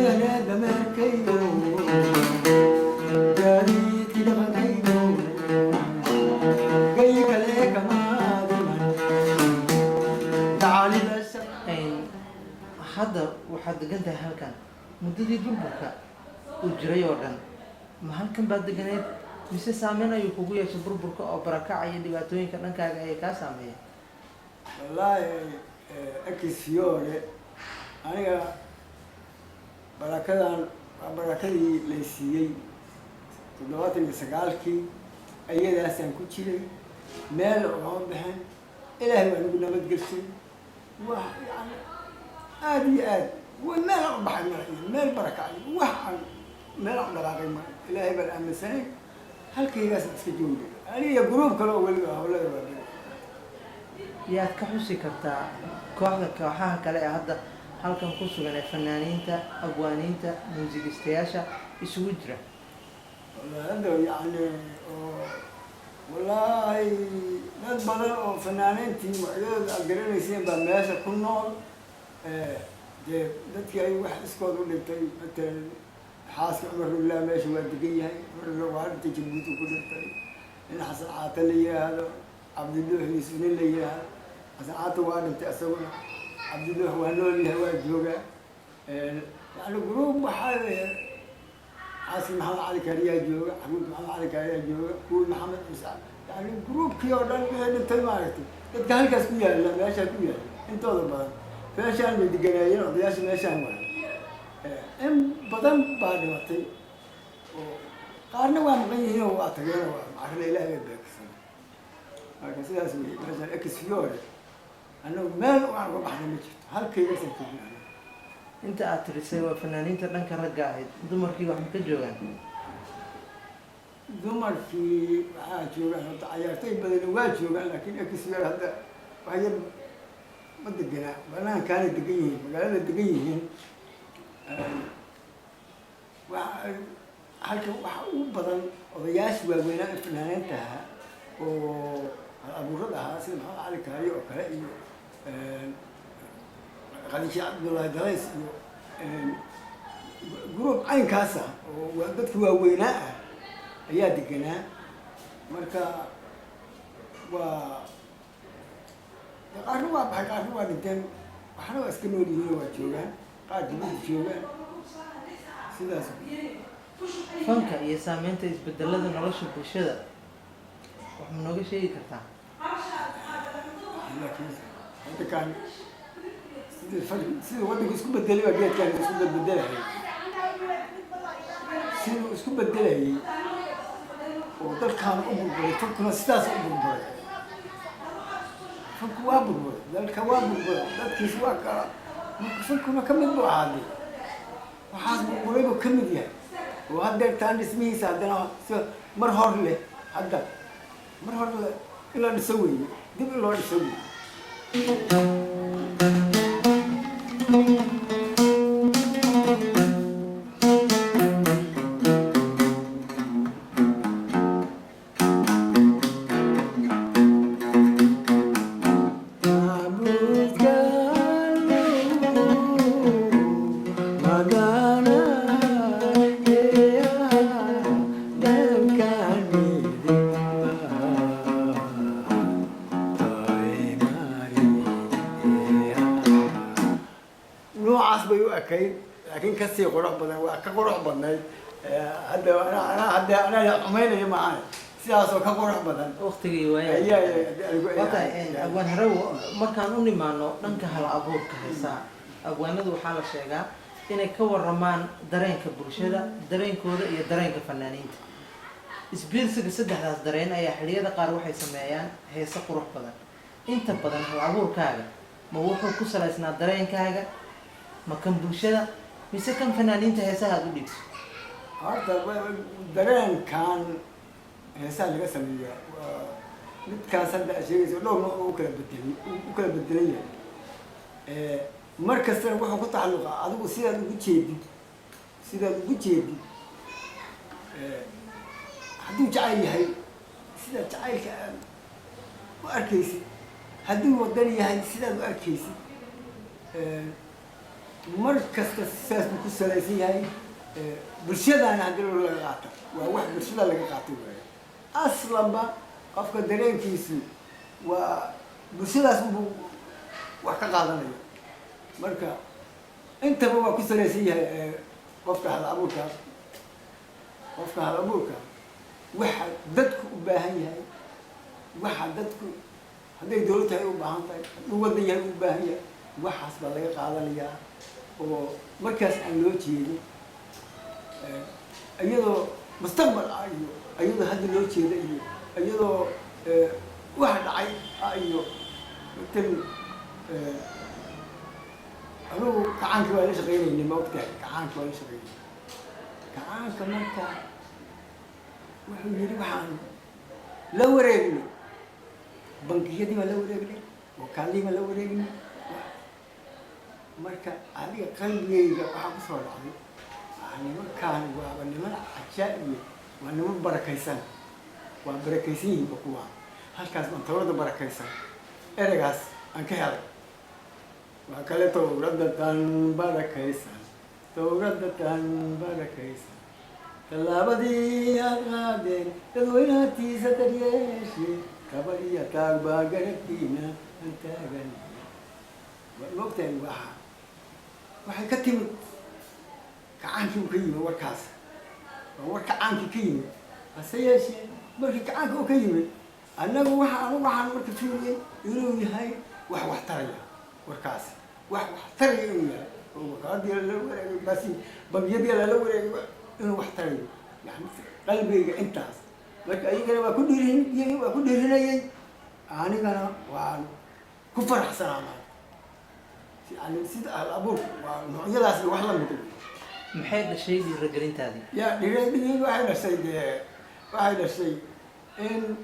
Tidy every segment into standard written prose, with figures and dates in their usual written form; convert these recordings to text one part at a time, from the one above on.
Geedane dameerkaygo, gaadiidki dhaqankaygo, gay kale kamaadiman dacalida. Hadda waxaad degan tahay halkan. Muddadii burburka uu jiray oo dhan, ma halkan baad deganeed mise saameyn ayuu kugu yeeshay burburka oo barakaca iyo dhibaatooyinka dhankaaga ayay kaa saameeyeen? Wallaahi, Ex Fiyoore, aniga barakadan waa barakadii lay siiyey 79-kii. Ayadaasaan ku jiray, meel ugama bixin. Ilaahay waa nagu nabadgelshay. Wax yani aada iyo aad wa meel aan u baxay mala iyo meel barakacay, wax aan meel aan u dhaqaaqay mala. Ilaahay baan aaminsanay, halkaygaasaan iska joogi jiray, aniga group kale oo weliba hawlada waa beri. Yaad ka xusi kartaa kooxda, kooxaha kale ee hadda halkan ku sugan ee fanaaniinta, abwaaniinta, muusigistayaasha isugu jira? Wallahi hadda yani oo wallaahi dad badan oo fanaaniintii magacyadooda aad garanayseen baa meesha ku nool. Dee dadkii ay wax iskood u dhintay, matalan xaaska Cumar Rullah meesha waa degan yahay. Cumar Rullah waa dhintay, Jabuuti ku dhintay. Nin Xasan Caata la yiraahdo, Cabdiluux Yuusuf nin la yiraahdo. Xasan Caata waa dhintay isaguna, Cabdiluux waa nool yahay, waa joogaa. Yani group waxaa xaaski Maxamed Cali Kaariyaa jooga, xaruunta Maxamed Cali Kaariyaa jooga, kuwii Maxamed Ciise, yani groupkii oo dhan wixii dhintay, maaragtay, dadka halkaas ku yaalla, meeshaa ku yaalla, intooda badan meeshaan bay deganaayeen. Odayaasha meeshaan waay, in badan baa dhimatay oo qaarna waa maqan yihiin oo waa tageen oo waa macarada Ilaahay bay beegsan. Marka sidaas wey. Meeshaan Ex Fiyoore annagu meel aan uga baxnay ma jirto, halkaygaasaan joogna. Inta aad tirisay waa fanaaniinta dhanka ragga ahayd. Dumarkii wax ma ka joogaan? Dumarkii waxaa joogaan horta cayaartoy badan waa joogaan, laakiin Ex Fiyoore hadda wax yar ma deganaa, banaankaanay degan yihiin, magaalada degan yihiin. Wa halka waxa ugu badan odayaasha waaweynaa ee fanaaniinta ahaa oo hal abuurada ahaa, sida Maxamed Cali Kaariyo oo kale iyo Khadiija Cabdullaahi Dalays iyo group caynkaas ah oo dadka waaweynaa ah ayaa deganaa. Marka waa qaarna waa baxay, qaarna waa dhinteen, waxna waa iska nool yihiin oo waa joogaan, qaar dibadda joogaan, sidaas. Fanka iyo saameynta isbedelada nolosha bulshada wax ma nooga sheegi kartaa? Laakiin waddankan sidii sida waddanku isku bedelay baa geedkan isku bedbedelayay. Siduu isku bedelayay oo dalkaan u burburay, fankuna sidaas u burburay. Fanku waa burburay, dalka waa burburay, dadkiis waa kala. Marka fankuna ka mid buu ahaaday, waxaas burburay buu ka mid yahay oo haddeertaan dhismihiisa haddana si mar hor leh, hadda mar hor leh in la dhiso weeye, dib in loo dhiso weeye. Noocaas bay u ekayd, laakiin kasii qurux badan, waa ka qurux badnayd. Hadda hadda anaa xumaynaya maahan, sidaasoo ka qurux badan. Waqtigii waaya. Ayaa. Wata abwaan Harawo, markaan u nimaano dhanka hal abuurka heesaha, abwaanadu waxaa la sheegaa inay ka waramaan dareenka bulshada, dareenkooda iyo dareenka fanaaniinta. Isbiirsiga saddexdaas dareen ayaa xilliyada qaar waxay sameeyaan heese qurux badan. Inta badan hal abuurkaaga ma wuxuu ku salaysnaa dareenkaaga, ma kan bulshada, mise kan fanaaniinta heesaha aad u dhiibto? Horta dareenkan heesaha laga sameeyaa waa midkaas hadda aad sheegayso, dhowr nooc u kala bedelay, u kala bedelan yahay. Mar kastana wuxuu ku tacalluqa adigu sidaad ugu jeedid, sidaad ugu jeedid. Hadduu jacayl yahay, sidaad jacaylka aad u arkaysid. Hadduu wadan yahay, sidaad u arkaysid. Mar kasta sidaas buu ku salaysan yahay. Bulshadaana haddii loo laga qaata, waa wax bulshada laga qaatay waaye. Aslanba qofka dareenkiisu waa bulshadaas buu wax ka qaadanaya. Marka intaba waa ku salaysan yahay qofka hal abuurka. Qofka hal abuurka waxa dadku u baahan yahay, waxa dadku hadday dowlad tahay u baahan tahay, hadduu waddan yahay u baahan yahay, waxaas baa laga qaadanayaa oo markaas aan loo jeedin, iyadoo mustaqbal ah iyo iyadoo hadda loo jeeda iyo iyadoo waxa dhacay ah. Iyo matan anugu kacaankii waa la shaqeynaynay, ma ogtahay? Kacaanki waa la shaqeynay. Kacaanka marka wuxuu yidhi, waxaan la wareegnay bangiyadii baan la wareegnay, wakaaladii baan la wareegnay. Marka adiga qalbigayga waxaa kusoo dhacday, nimankaan waaba niman cajaa'ib, waa niman barakaysan, waa barakaysan yihiinba kuwa. Halkaas baan tawrada barakaysan ereygaas aan ka helay. Waa kale, towradda tan barakaysan, towradda tan barakaysan, tallaabadii aad qaadeen dadweynaatiisa daryeeshe, tabar iyo taag baa garabkiina aan taagan. Maogtahay, waxa waxay ka timid kacaankii uu ka yimid warkaas, waa war kacaankii ka yimid. Hase yeeshee markii kacaanka uu ka yimid, annagu waxa anigu waxaan marka fiiriyey inuu yahay wax wax taraya warkaas, wax wax taraya inuu yahay oo wakaaladii lala wareegay, basi bangiyadii lala wareegay, inuu wax tarayo. Yani qalbigayga intaas marka ayagana waa ku dhiirin, waa ku dhiirinayay, anigana waan ku faraxsanaa maanta. Yani sida hal abuurka waa noocyadaas iyo wax lamid. Maxay dhashay dhiirigelintaadii? Ya, dhiirigelin waxay dhashay, dee waxay dhashay in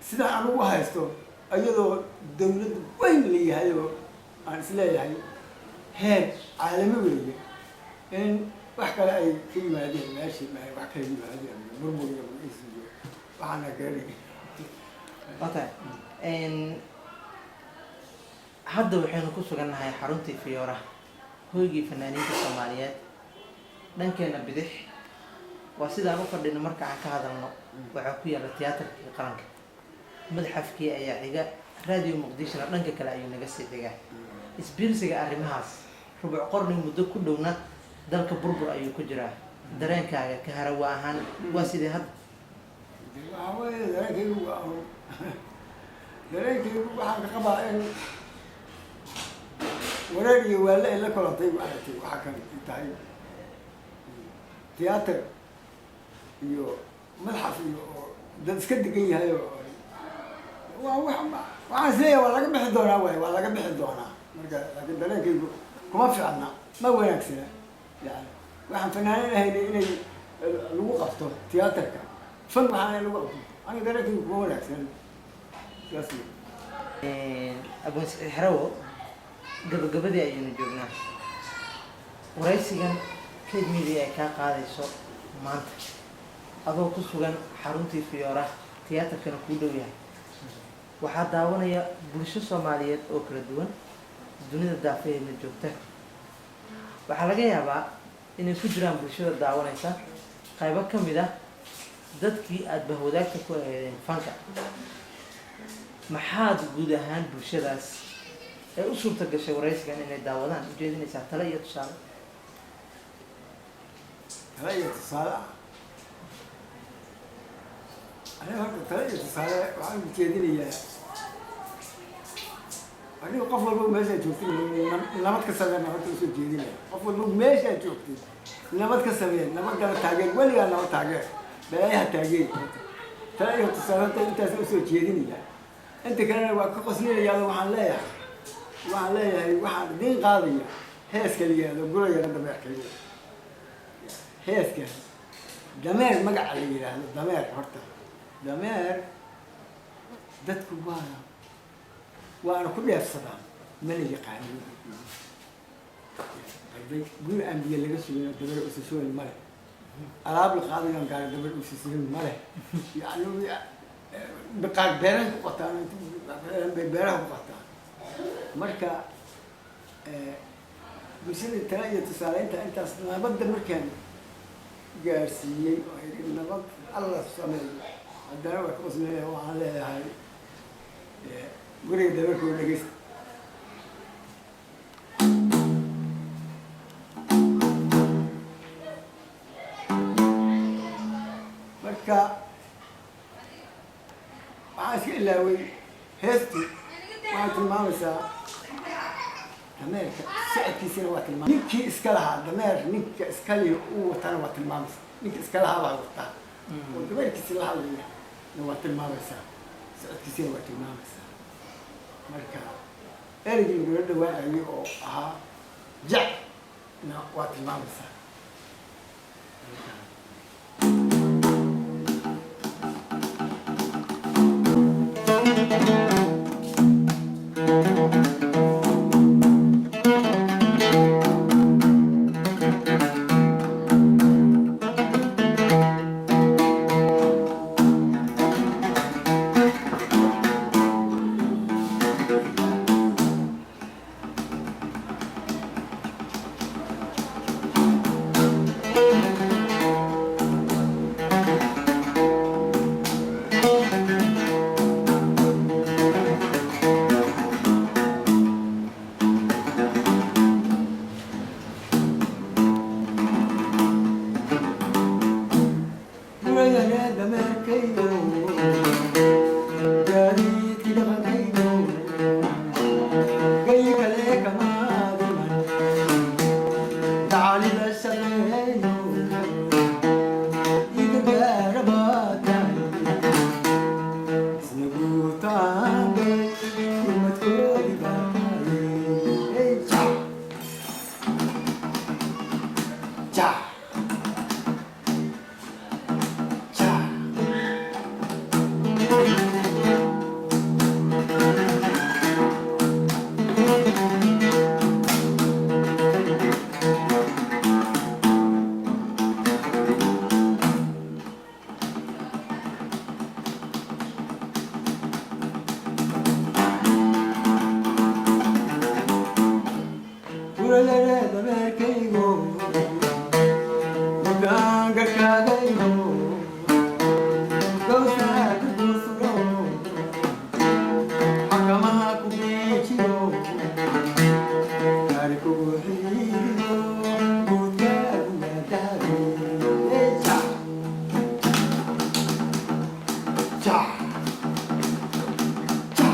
sidaan anugu haysto, iyadoo dawlad weyn la yahay oo aan isleeyahay heer caalami weeye, in wax kale ay ka yimaadeen meeshii, wax kale yimaadeen, burbur iyo is iyo waxaana garanay. Waa tahay. Hadda waxaynu ku sugannahay xaruntii Fiyooraha, hoygii fanaaniinta Soomaaliyeed. Dhankeena bidix waa sidaan u fadhino marka aan ka hadalno, waxaa ku yaalla Tiyaatarkii Qaranka, madxafkii ayaa xiga, Raadiyo Muqdishona dhanka kale ayuu naga sii xigaa. Isbiirsiga arrimahaas, rubuc qorni muddo ku dhowna dalka burbur ayuu ku jiraa. Dareenkaaga ka harawa ahaan waa sidee hadda? Waxaa weeye, dareenkaygu waa dareenkaygu waxaan ka qabaa in wareer iyo waalle ay la kulantay. Maaragtay, waxaa kan tahay tiyaatar iyo madxaf iyo oo dad iska degan yahay oo waa wax waxaan isleeyahay waa laga bixi doonaa waay, waa laga bixi doonaa. Marka laakiin dareenkaygu kuma fiicna, ma wanaagsana. Yani waxaan fanaanin ahayn inay lagu qabto tiyaatarka fan, waxaan lagu qabto, aniga dareenkaygu kuma wanaagsan, sidaas wey. Abwaan Saciid Xarawo, gabagabadii ayaynu joognaa. Waraysigan Kayd Media ay kaa qaadayso maanta, adoo ku sugan xaruntii Fiyoora, tiyaatarkana kuu dhow yahay, waxaa daawanaya bulsho Soomaaliyeed oo kala duwan, dunida daafaheedna joogta. Waxaa laga yaabaa inay ku jiraan bulshada daawanaysa qaybo ka mid ah dadkii aada bahwadaagta ku aheedeen fanka. Maxaad guud ahaan bulshadaas ee u suurta gashay waraysigan inay daawadaan ujeedinaysaa, tale iyo tusaale? Tale iyo tusaale ah, aniga horta tale iyo tusaale waxaan ujeedinayaa, aniga qof walba meeshaa joogtay nabad ka sameen baan horta usoo jeedinaya. Qof walba meeshaa joogtay nabad ka sameen, nabadgala taageer, weligaa nabad taageer, balaayaha taageer. Tale iyo tusaale horta intaas usoo jeedinaya. Inta kalena waa ka qoslinayaa. Waxaan leeyahay waxaan idiin qaadaya heeska la yihahdo "Gurayana Dameerka". Heeskan dameer magaca la yidhaahdo dameer, horta dameer dadku waana ku dheefsadaan, mana yaqaanin. Arday guri aan biyo laga sugin dameer usasooyin male, alaab la qaadayoon gaari dameer usasooyin male. Yani qaar beeraha ku qataan, bay beeraha ku qataan. Marka Bulshada tala iyo tusaaleynta intaas nabadda markaan gaarsiiyey oo yidhi nabad Alla sameeyo, haddana waa ka qosleeya. Waxaan leeyahay guriga dabarkoo dhegeysta. Marka waxaan iska ilaaway heestu waxay tilmaamaysaa dameerka socodkiisina waa tilmaam. Ninkii iska lahaa dameer, ninka iskali uu watana waa tilmaamaysaa. Ninka iska lahaa baa wataa oo dameerkiisi la hadlaya na waa tilmaamaysaa, socodkiisina waa tilmaamaysaa. Marka ereygii lagula dhawaaqayay oo ahaa jac na waa tilmaamaysaa. Marka gurayane dameerkaygo, gaadiidkii dhaqankaygo, gay kale kamaadiman dacalida shaqeeyo igargaarabaatahay isna guutaanbe umadkoodi baatahay. Ja ja ja. Gurayare dameerkaygo, hogaangarkaagaygo, gowsaa ku guusuro, xakamaha ku geejiyo, gaari kugu xiiriyo, guudkaagu maadaari. Ja ja ja.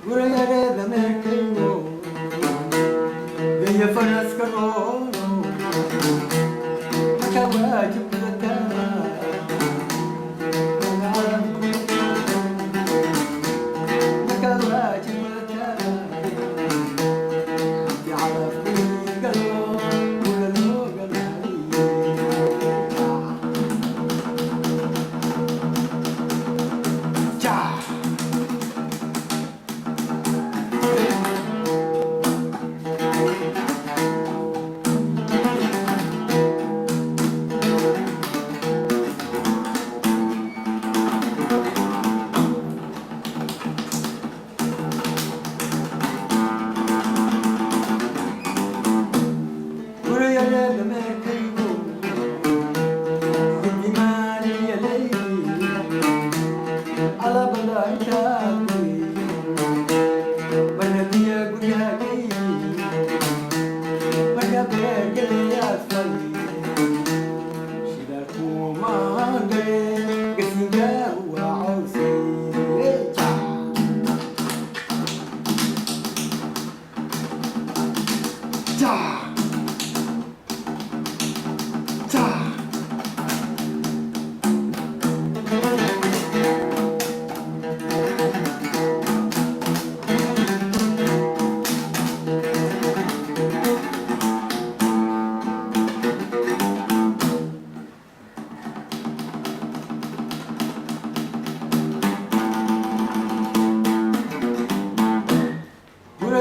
Gurayare dameerkaygo, geeya faraska rooro, markaa waajib gudataa, markaa waajib gudataa, intii calafkii galo gula loo galaayo. Ja. Gurayare dameerkaygo, gidimaaniyaley, alabada intaaqi, marna biya guryahagay, marna beergaleyaasfay, shidaalkumaangale, gasiingaagu waa cawsay. Ja ja ja.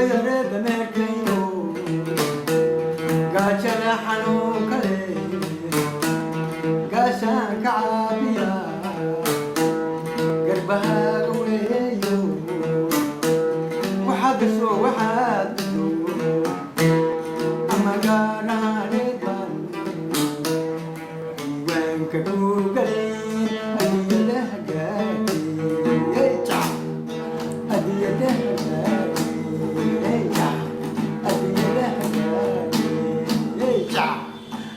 Gurayare dameerkayo gaajada xanuunka leh, gaashaan ka caabiya garbahaaga weeyo. Waxaad gasho, waxaad gudo, ama gaarahaaneed baan diiwaanka kugalay. Adiyadaha gaadhay, adiyadaha gaadhay, adiyadaha gaadhay,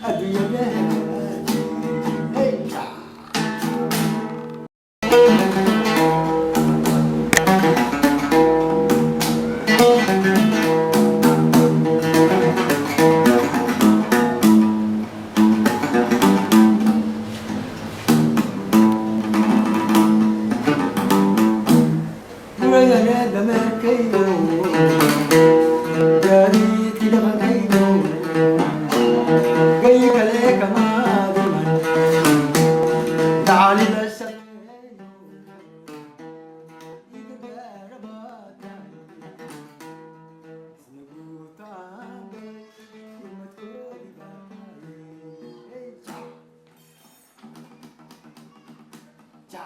adiyadaha gaadhay. Gurayare dameerkayo.